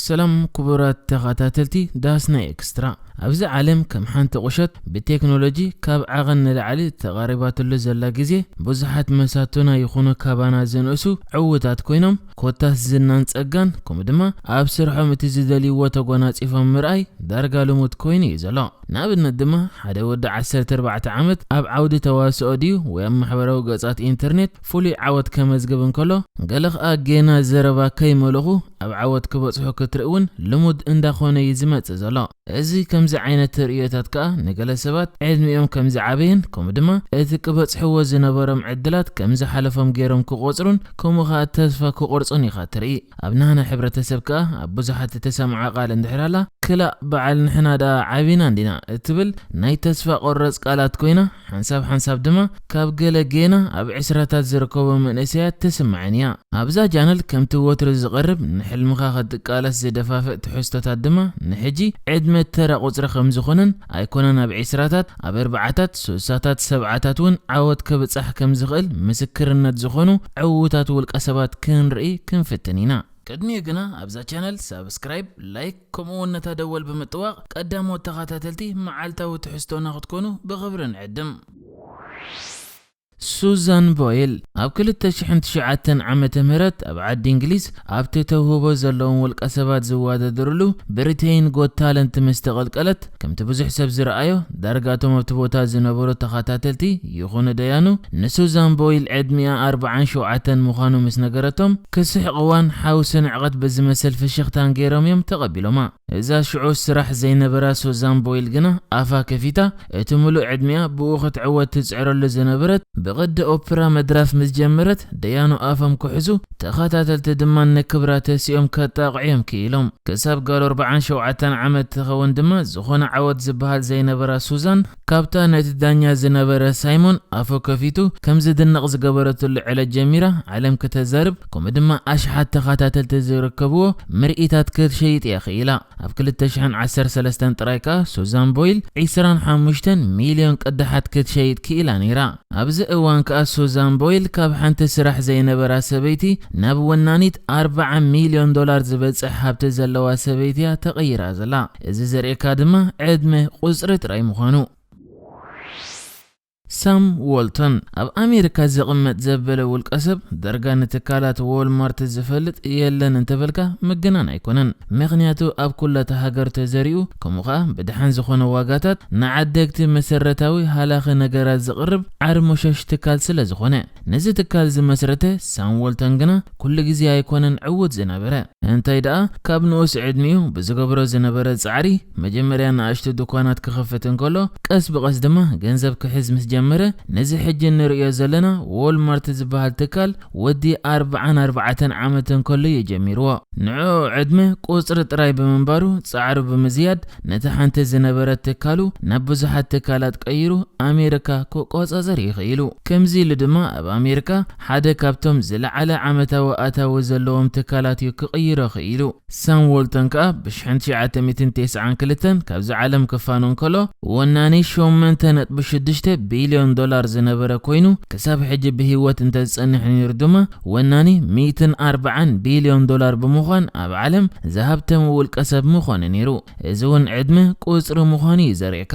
ሰላም ክቡራት ተኸታተልቲ ዳስና ኤክስትራ። ኣብዚ ዓለም ከም ሓንቲ ቁሸት ብቴክኖሎጂ ካብ ዓቐን ንላዕሊ ተቓሪባትሉ ዘላ ግዜ፣ ብዙሓት መሳቱና ይኹኑ ካባና ዝንእሱ ዕዉታት ኮይኖም፣ ኮታስ ዝናን ጸጋን፣ ከምኡ ድማ ኣብ ስርሖም እቲ ዝደልይዎ ተጎናጺፎም ምርኣይ ዳርጋ ልሙድ ኮይኑ እዩ ዘሎ። ንኣብነት ድማ፣ ሓደ ወዲ ዓሰርተ ኣርባዕተ ዓመት ኣብ ዓውዲ ተዋስኦ ድዩ ወይ ኣብ ማሕበራዊ ገጻት ኢንተርኔት ፍሉይ ዓወት ከመዝግብ እንከሎ፣ ገለ ኸኣ ጌና ዘረባ ከይመለኹ ኣብ ዓወት ክበጽሑ ክትርኢ እውን ልሙድ እንዳኾነ እዩ ዝመጽእ ዘሎ። እዚ ከምዚ ዓይነት ተርእዮታት ከኣ ንገለ ሰባት ዕድሚኦም ከም ዝዓበየን፣ ከምኡ ድማ እቲ ክበጽሕዎ ዝነበሮም ዕድላት ከም ዝሓለፎም ገይሮም ክቖጽሩን፣ ከምኡ ኸኣ ተስፋ ክቖርጹን ኢኻ ትርኢ። ኣብ ናህና ሕብረተሰብ ከኣ ኣብ ብዙሓት እተሰምዖ ቃል እንድሕር ኣላ፣ ክላእ በዓል ንሕና ደኣ ዓቢና እንዲና እትብል ናይ ተስፋ ቆረጽ ቃላት ኮይና፣ ሓንሳብ ሓንሳብ ድማ ካብ ገለ ጌና ኣብ ዕስራታት ዝርከቡ መንእሰያት ትስምዓን እያ። ኣብዛ ቻነል ከምቲ ወትሩ ዝቐርብ ንሕልምኻ ክትቃለስ ዝደፋፍእ ትሕዝቶታት ድማ ንሕጂ ዕድመ ተራ ቁጽሪ ከም ዝኾነን ኣይኮነን ኣብ ዕስራታት፣ ኣብ ኣርባዓታት፣ ሱሳታት፣ ሰብዓታት እውን ዓወት ክብጻሕ ከም ዝኽእል ምስክርነት ዝኾኑ ዕዉታት ውልቀ ሰባት ክንርኢ ክንፍትን ኢና። ቅድሚኡ ግና ኣብዛ ቻነል ሳብስክራይብ፣ ላይክ ከምኡ እውን ነታ ደወል ብምጥዋቕ ቀዳሞት ተኸታተልቲ መዓልታዊ ትሕዝቶና ክትኮኑ ብኽብሪ ንዕድም። ሱዛን ቦይል ኣብ ክልተ ሽሕን ትሽዓተን ዓመተ ምህረት ኣብ ዓዲ እንግሊዝ ኣብቲ ተውህቦ ዘለዎም ውልቀ ሰባት ዝወዳደርሉ ብሪቴይን ጎት ታለንት ምስ ተቐልቀለት፣ ከምቲ ብዙሕ ሰብ ዝረኣዮ፣ ዳርጋ እቶም ኣብቲ ቦታ ዝነበሩ ተኸታተልቲ ይኹኑ ደያኑ ንሱዛን ቦይል ዕድሚኣ ኣርባዓን ሸውዓተን ምዃኑ ምስ ነገረቶም፣ ክስሕቕዋን ሓውሲ ንዕቐት ብዝመስል ፍሽኽታን ገይሮም እዮም ተቐቢሎማ። እዛ ሽዑ ስራሕ ዘይነበራ ሱዛን ቦይል ግና ኣፋ ከፊታ፣ እቲ ምሉእ ዕድሚኣ ብኡ ክትዕወት ትጽዕረሉ ዝነበረት ብቕዲ ኦፕራ ምድራፍ ምስ ጀመረት፣ ደያኑ ኣፎም ክሕዙ፣ ተኸታተልቲ ድማ ንክብራ ተሲኦም ከጣቕዑ እዮም ክኢሎም። ክሳብ ጋል ኣርባዓን ሸውዓተን ዓመት ትኸውን ድማ ዝኾነ ዓወት ዝበሃል ዘይነበራ ሱዛን፣ ካብታ ነቲ ዳኛ ዝነበረ ሳይሞን ኣፉ ከፊቱ ከም ዝድነቕ ዝገበረትሉ ዕለት ጀሚራ ዓለም ክተዛርብ፣ ከምኡ ድማ ኣሽሓት ተኸታተልቲ ዝርከብዎ ምርኢታት ክትሸይጥ እያ ክኢላ። ኣብ ክልተ ሽሕን ዓሰርተ ሰለስተን ጥራይ ከኣ ሱዛን ቦይል ዒስራን ሓሙሽተን ሚልዮን ቅዳሓት ክትሸይጥ ክኢላ ነይራ። ኣብዚ እዋን ከኣ ሱዛን ቦይል ካብ ሓንቲ ስራሕ ዘይነበራ ሰበይቲ ናብ ወናኒት ኣርብዓ ሚልዮን ዶላር ዝበጽሕ ሃብቲ ዘለዋ ሰበይቲ እያ ተቐይራ ዘላ። እዚ ዘርእየካ ድማ ዕድመ ቁጽሪ ጥራይ ምዃኑ። ሳም ዎልተን ኣብ ኣሜሪካ ዝቕመጥ ዘበለ ውልቀ ሰብ፣ ዳርጋ ንትካላት ዎልማርት ዝፈልጥ የለን እንተበልካ ምግናን ኣይኮነን። ምኽንያቱ ኣብ ኩላ እታ ሃገር ተዘሪኡ፣ ከምኡ ኸኣ ብደሓን ዝኾነ ዋጋታት ንዓደግቲ መሰረታዊ ሃላኺ ነገራት ዝቕርብ ዓርሞሸሽ ትካል ስለ ዝኾነ። ነዚ ትካል ዝመስረተ ሳም ዎልተን ግና ኩሉ ግዜ ኣይኮነን ዕዉት ዝነበረ። እንታይ ደኣ፣ ካብ ንኡስ ዕድሚኡ ብዝገብሮ ዝነበረ ጻዕሪ፣ መጀመርያ ንኣሽቱ ድኳናት ክኸፍት እንከሎ፣ ቀስ ብቐስ ድማ ገንዘብ ክሕዝ ምስ ጀመረ፣ ነዚ ሕጂ እንርእዮ ዘለና ዎልማርት ዝበሃል ትካል ወዲ ኣርብዓን ኣርባዕተን ዓመት እንከሎ እዩ ጀሚርዎ። ንዕኡ ዕድመ ቁጽሪ ጥራይ ብምንባሩ፣ ጻዕሩ ብምዝያድ፣ ነቲ ሓንቲ ዝነበረት ትካሉ ናብ ብዙሓት ትካላት ቀይሩ፣ ኣሜሪካ ክቆጻጸር ይኽኢሉ። ከምዚ ኢሉ ድማ ኣብ ኣሜሪካ ሓደ ካብቶም ዝለዓለ ዓመታዊ ኣታዊ ዘለዎም ትካላት እዩ ክቕይሮ ክኢሉ። ሳም ዎልተን ከኣ ብሽሕን ትሽዓተ ሚእትን ተስዓን ክልተን ካብዚ ዓለም ክፋኖ እንከሎ፣ ወናኒ ሸሞንተ ነጥቢ ሽዱሽተ ቢልዮን ዶላር ዝነበረ ኮይኑ፣ ክሳብ ሕጂ ብህይወት እንተዝጸንሕ ነይሩ ድማ፣ ወናኒ ሚእትን ኣርባዓን ቢልዮን ዶላር ብምዃን ኣብ ዓለም ዝሃብተመ ውልቀ ሰብ ምኾነ ነይሩ። እዚ እውን ዕድመ ቁጽሪ ምዃኑ እዩ ዘርእየካ።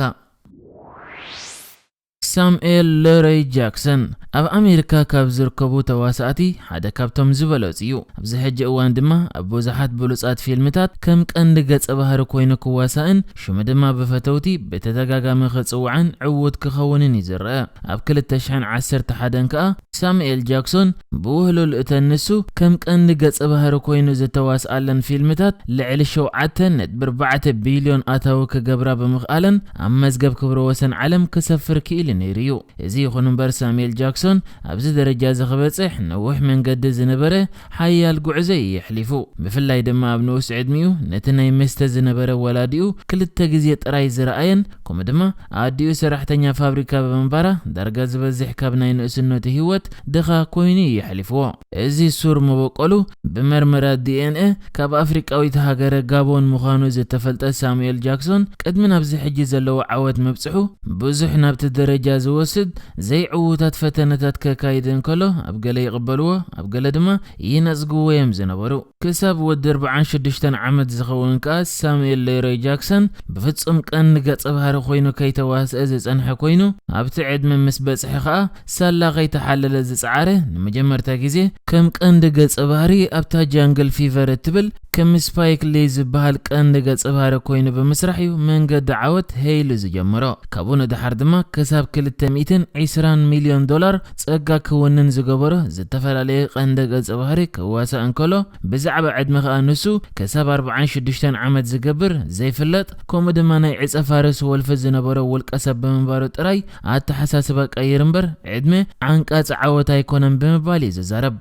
ሳሙኤል ሎሮይ ጃክሰን ኣብ ኣሜሪካ ካብ ዝርከቡ ተዋሳእቲ ሓደ ካብቶም ዝበለጹ እዩ። ኣብዚ ሕጂ እዋን ድማ ኣብ ብዙሓት ብሉጻት ፊልምታት ከም ቀንዲ ገጸ ባህሪ ኮይኑ ክዋሳእን ሽሙ ድማ ብፈተውቲ ብተደጋጋሚ ክጽዋዕን ዕዉት ክኸውንን እዩ ዝረአ። ኣብ ክልተ ሽሕን ዓሰርተ ሓደን ከኣ ሳሙኤል ጃክሶን ብውህሉል እተን ንሱ ከም ቀንዲ ገጸ ባህሪ ኮይኑ ዝተዋስኣለን ፊልምታት ልዕሊ ሸውዓተ ነጥቢ ኣርባዕተ ቢልዮን ኣታዊ ክገብራ ብምኽኣለን ኣብ መዝገብ ክብረ ወሰን ዓለም ክሰፍር ክኢሉ ነይሩ እዩ። እዚ ይኹን እምበር ሳሙኤል ጃክሶን ኣብዚ ደረጃ እዚ ክበጽሕ ነዊሕ መንገዲ ዝነበረ ሓያል ጉዕዞ እዩ የሕሊፉ። ብፍላይ ድማ ኣብ ንኡስ ዕድሚኡ ነቲ ናይ መስተ ዝነበረ ወላዲኡ ክልተ ግዜ ጥራይ ዝረኣየን፣ ከምኡ ድማ ኣዲኡ ሰራሕተኛ ፋብሪካ ብምንባራ ዳርጋ ዝበዝሕ ካብ ናይ ንእስነቱ ህይወት ድኻ ኮይኑ እዩ የሕሊፍዎ። እዚ ሱር መበቆሉ ብመርመራ ዲ ኤን ኤ ካብ ኣፍሪቃዊት ሃገረ ጋቦን ምዃኑ ዝተፈልጠ ሳሙኤል ጃክሶን ቅድሚ ናብዚ ሕጂ ዘለዎ ዓወት ምብጽሑ ብዙሕ ናብቲ ደረጃ ዝወስድ ዘይዕዉታት ፈተነታት ከካይድ እንከሎ ኣብ ገለ ይቕበልዎ፣ ኣብ ገለ ድማ ይነጽግዎ እዮም ዝነበሩ። ክሳብ ወዲ ኣርባዓን ሽዱሽተን ዓመት ዝኸውን ከኣ ሳሙኤል ሌሮይ ጃክሰን ብፍጹም ቀንዲ ገጸ ባህሪ ኮይኑ ከይተዋስአ ዝጸንሐ ኮይኑ፣ ኣብቲ ዕድመ ምስ በጽሐ ከኣ ሳላ ከይተሓለለ ዝጸዓረ፣ ንመጀመርታ ግዜ ከም ቀንዲ ገጸ ባህሪ ኣብታ ጃንግል ፊቨር እትብል ከም ስፓይክ ሊ ዝበሃል ቀንዲ ገጸ ባህሪ ኮይኑ ብምስራሕ እዩ መንገዲ ዓወት ሄይሉ ዝጀመሮ። ካብኡ ንደሓር ድማ ክሳብ ክልተ ሚእትን ዕስራን ሚልዮን ዶላር ጸጋ ክውንን ዝገበሮ ዝተፈላለየ ቀንዲ ገጸ ባህሪ ክዋሳእ እንከሎ፣ ብዛዕባ ዕድመ ከኣ ንሱ ክሳብ ኣርባዓን ሽዱሽተን ዓመት ዝገብር ዘይፍለጥ፣ ከምኡ ድማ ናይ ዕጸ ፋርስ ወልፊ ዝነበሮ ውልቀ ሰብ ብምንባሩ ጥራይ ኣተሓሳስባ ቀይር እምበር ዕድመ ዓንቃጺ ዓወት ኣይኮነን ብምባል እዩ ዝዛረብ።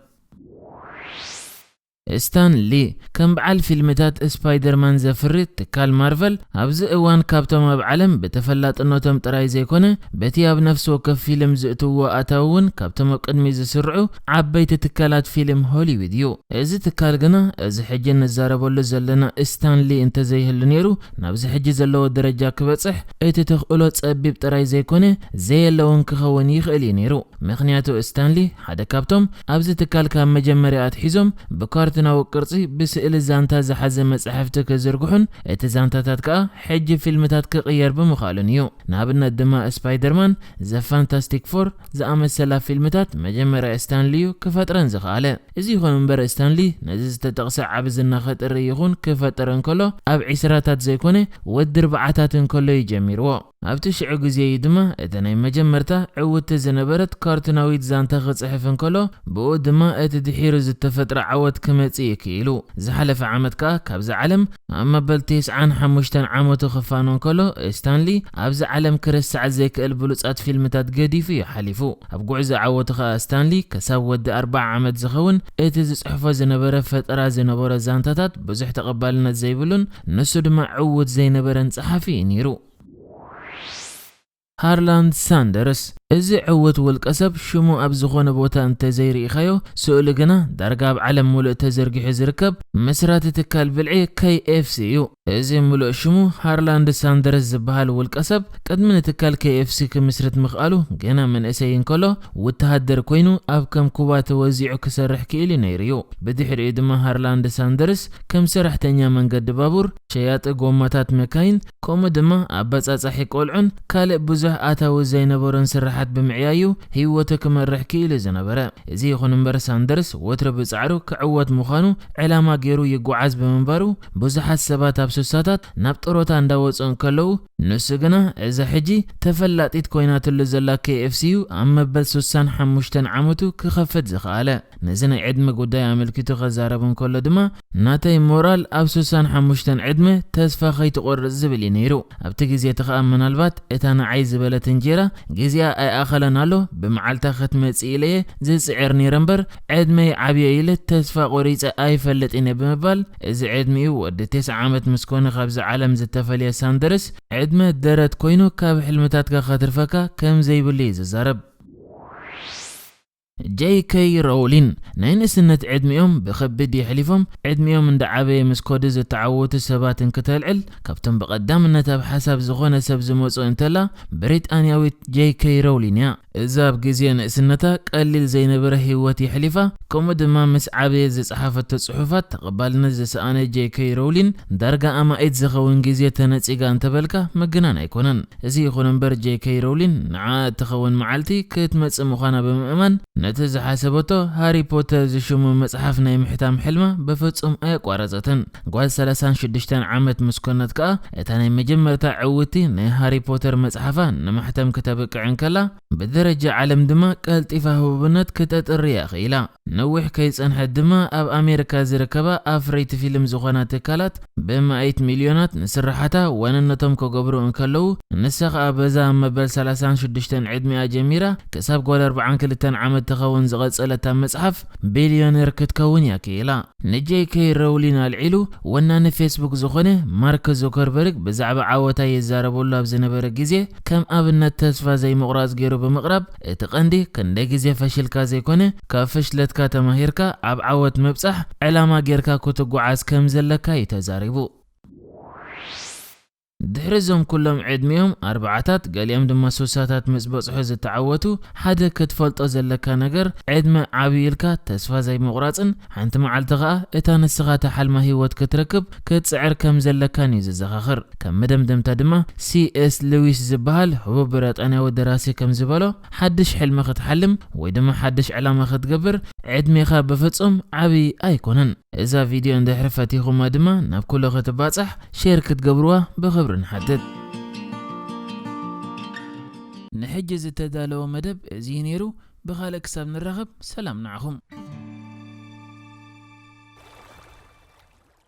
ስታን ሊ ከም በዓል ፊልምታት ስፓይደርማን ዘፍሪ ትካል ማርቨል፣ ኣብዚ እዋን ካብቶም ኣብ ዓለም ብተፈላጥነቶም ጥራይ ዘይኮነ፣ በቲ ኣብ ነፍሲ ወከፍ ፊልም ዝእትዎ ኣታዊ እውን ካብቶም ኣብ ቅድሚ ዝስርዑ ዓበይቲ ትካላት ፊልም ሆሊውድ እዩ። እዚ ትካል ግና፣ እዚ ሕጂ እንዛረበሉ ዘለና ስታን ሊ እንተዘይህሉ ነይሩ፣ ናብዚ ሕጂ ዘለዎ ደረጃ ክበጽሕ እቲ ተኽእሎ ጸቢብ ጥራይ ዘይኮነ፣ ዘየለውን ክኸውን ይኽእል እዩ ነይሩ። ምኽንያቱ ስታንሊ ሓደ ካብቶም ኣብዚ ትካል ካብ መጀመርያ ኣትሒዞም ብካርቱናዊ ቅርጺ ብስእሊ ዛንታ ዝሓዘ መጻሕፍቲ ክዝርግሑን እቲ ዛንታታት ከኣ ሕጂ ፊልምታት ክቕየር ብምኽኣሉን እዩ። ንኣብነት ድማ ስፓይደርማን፣ ዘ ፋንታስቲክ ፎር ዝኣመሰላ ፊልምታት መጀመርያ ስታንሊ እዩ ክፈጥረን ዝኸኣለ። እዚ ይኹን እምበር ስታንሊ ነዚ ዝተጠቕሰ ዓቢ ዝና ከጥሪ ይኹን ክፈጥር እንከሎ ኣብ ዒስራታት ዘይኮነ ወዲ ኣርባዓታት እንከሎ እዩ ጀሚርዎ። ኣብቲ ሽዑ ግዜ እዩ ድማ እታ ናይ መጀመርታ ዕውትቲ ዝነበረት ካርቱናዊት ዛንታ ክጽሕፍ እንከሎ፣ ብኡ ድማ እቲ ድሒሩ ዝተፈጥረ ዓወት ክመጽእ እዩ ክኢሉ። ዝሓለፈ ዓመት ከኣ ካብዛ ዓለም ኣብ መበል ተስዓን ሓሙሽተን ዓመቱ ክፋኖ እንከሎ፣ ስታንሊ ኣብዚ ዓለም ክርሳዕ ዘይክእል ብሉጻት ፊልምታት ገዲፉ እዩ ሓሊፉ። ኣብ ጉዕዞ ዓወቱ ከኣ ስታንሊ ክሳብ ወዲ ኣርብዓ ዓመት ዝኸውን እቲ ዝጽሕፎ ዝነበረ ፈጠራ ዝነበሮ ዛንታታት ብዙሕ ተቐባልነት ዘይብሉን ንሱ ድማ ዕዉት ዘይነበረን ጸሓፊ እዩ ነይሩ። ሃርላንድ ሳንደርስ፣ እዚ ዕዉት ውልቀ ሰብ ሽሙ ኣብ ዝኾነ ቦታ እንተዘይርኢኻዮ፣ ስእሉ ግና ዳርጋ ኣብ ዓለም ሙሉእ ተዘርጊሑ ዝርከብ መስራቲ ትካል ብልዒ ኬይ ኤፍ ሲ እዩ። እዚ ምሉእ ሽሙ ሃርላንድ ሳንደርስ ዝበሃል ውልቀ ሰብ ቅድሚ ንትካል ኬይ ኤፍ ሲ ክምስርት ምኽኣሉ ገና መንእሰይ እንከሎ፣ ወተሃደር ኮይኑ ኣብ ከም ኩባ ተወዚዑ ክሰርሕ ክኢሉ ነይሩ እዩ። ብድሕሪኡ ድማ ሃርላንድ ሳንደርስ ከም ሰራሕተኛ መንገዲ ባቡር፣ ሸያጢ ጎማታት መካይን፣ ከምኡ ድማ ኣበጻጻሒ ቆልዑን ካልእ ብዙሕ ኣታዊ ዘይነበሮን ስራሓት ብምዕያዩ ህይወቱ ክመርሕ ክኢሉ ዝነበረ። እዚ ይኹን እምበር ሳንደርስ ወትሩ ብጻዕሩ ክዕወት ምዃኑ ዕላማ ገይሩ ይጓዓዝ ብምንባሩ ብዙሓት ሰባት ኣብ ሱሳታት ናብ ጥሮታ እንዳወጹ እንከለዉ ንሱ ግና እዛ ሕጂ ተፈላጢት ኮይናትሉ ዘላ ኬ ኤፍ ሲ ዩ ኣብ መበል ሱሳን ሓሙሽተን ዓመቱ ክኸፍት ዝኸኣለ። ነዚ ናይ ዕድመ ጉዳይ ኣመልኪቱ ከዛረብ እንከሎ ድማ፣ ናተይ ሞራል ኣብ ሱሳን ሓሙሽተን ዕድመ ተስፋ ከይትቆርጽ ዝብል እዩ ነይሩ። ኣብቲ ግዜ እቲ ከኣ ምናልባት እታ ንዓይ ዝበለት እንጀራ ግዜኣ ኣይኣኸለን ኣሎ፣ ብመዓልታ ክትመጽእ ኢለ እየ ዝጽዕር ነይረ እምበር ዕድመይ ዓብየ ኢለ ተስፋ ቆሪጸ ኣይፈልጥን እየ ብምባል፣ እዚ ዕድሚኡ ወዲ ተስዓ ዓመት ምስ ኮነ ካብዚ ዓለም ዝተፈልየ ሳንደርስ፣ ዕድመ ደረት ኮይኑ ካብ ሕልምታትካ ከትርፈካ ከም ዘይብሉ እዩ ዝዛረብ። ጄይ ኬይ ሮውሊን ናይ ንእስነት ዕድሚኦም ብኸቢድ የሕሊፎም፣ ዕድሚኦም እንዳዓበየ ምስ ኮዱ ዝተዓወቱ ሰባት እንክተልዕል ካብቶም ብቐዳምነት ኣብ ሓሳብ ዝኾነ ሰብ ዝመጹ እንተላ ብሪጣንያዊት ጄይ ኬይ ሮውሊን እያ። እዛ ኣብ ግዜ ንእስነታ ቀሊል ዘይነበረ ህይወት የሕሊፋ፣ ከምኡ ድማ ምስ ዓበየ ዝጸሓፈቶ ጽሑፋት ተቐባልነት ዝሰኣነ ጄይ ኬይ ሮውሊን ዳርጋ ኣማኢት ዝኸውን ግዜ ተነጺጋ እንተበልካ ምግናን ኣይኮነን። እዚ ይኹን እምበር ጄይ ኬይ ሮውሊን ንዓ እትኸውን መዓልቲ ክትመጽእ ምዃና ብምእማን ነቲ ዝሓሰበቶ ሃሪ ፖተር ዝሽሙ መጽሓፍ ናይ ምሕታም ሕልማ ብፍጹም ኣየቋረጸትን። ጓል ሰላሳን ሽዱሽተን ዓመት ምስ ኮነት ከኣ እታ ናይ መጀመርታ ዕውቲ ናይ ሃሪ ፖተር መጽሓፋ ንማሕተም ክተብቅዕ እንከላ ብደረጃ ዓለም ድማ ቀልጢፋ ህቡብነት ክተጥሪ እያ ክኢላ። ነዊሕ ከይጸንሐት ድማ ኣብ ኣሜሪካ ዝርከባ ኣፍረይቲ ፊልም ዝኾና ትካላት ብመኣይት ሚልዮናት ንስራሓታ ዋንነቶም ክገብሩ እንከለዉ፣ ንሳ ኸኣ በዛ ኣብ መበል ሰላሳን ሽዱሽተን ዕድሚኣ ጀሚራ ክሳብ ጓል ኣርባዓን ክልተን ዓመት ትኸውን ዝቐጸለታ መጽሓፍ ቢልዮነር ክትከውን እያ ክኢላ። ንጄይ ኬይ ሮውሊን ኣልዒሉ ወናኒ ፌስቡክ ዝኾነ ማርክ ዙከርበርግ ብዛዕባ ዓወታ ይዛረበሉ ኣብ ዝነበረ ግዜ ከም ኣብነት ተስፋ ዘይምቑራጽ ገይሩ ብምቕራብ፣ እቲ ቀንዲ ክንደይ ግዜ ፈሽልካ ዘይኮነ ካብ ፍሽለትካ ተማሂርካ ኣብ ዓወት ምብጻሕ ዕላማ ጌርካ ክትጓዓዝ ከም ዘለካ እዩ ተዛሪቡ። ድሕሪ እዞም ኩሎም ዕድሚኦም ኣርባዓታት፣ ገሊኦም ድማ ሱሳታት ምስ በጽሑ ዝተዓወቱ፣ ሓደ ክትፈልጦ ዘለካ ነገር፣ ዕድመ ዓብዩ ኢልካ ተስፋ ዘይምቑራጽን ሓንቲ መዓልቲ ኸኣ እታ ንስኻ ተሓልማ ህይወት ክትረክብ ክትጽዕር ከም ዘለካን እዩ ዘዘኻኽር። ከም መደምደምታ ድማ፣ ሲ ኤስ ሉዊስ ዝበሃል ህቡብ ብሪጣንያዊ ደራሲ ከም ዝበሎ፣ ሓድሽ ሕልሚ ክትሓልም ወይ ድማ ሓድሽ ዕላማ ክትገብር ዕድሜኻ ብፍጹም ዓብዪ ኣይኮነን። እዛ ቪድዮ እንድሕሪ ፈቲኹማ ድማ ናብ ኩሉ ክትባጻሕ ሼር ክትገብርዋ ብኽብሪ ንሓትት። ንሕጂ ዝተዳለወ መደብ እዚ እዩ ነይሩ። ብኻልእ ክሳብ ንራኸብ ሰላም ንዓኹም።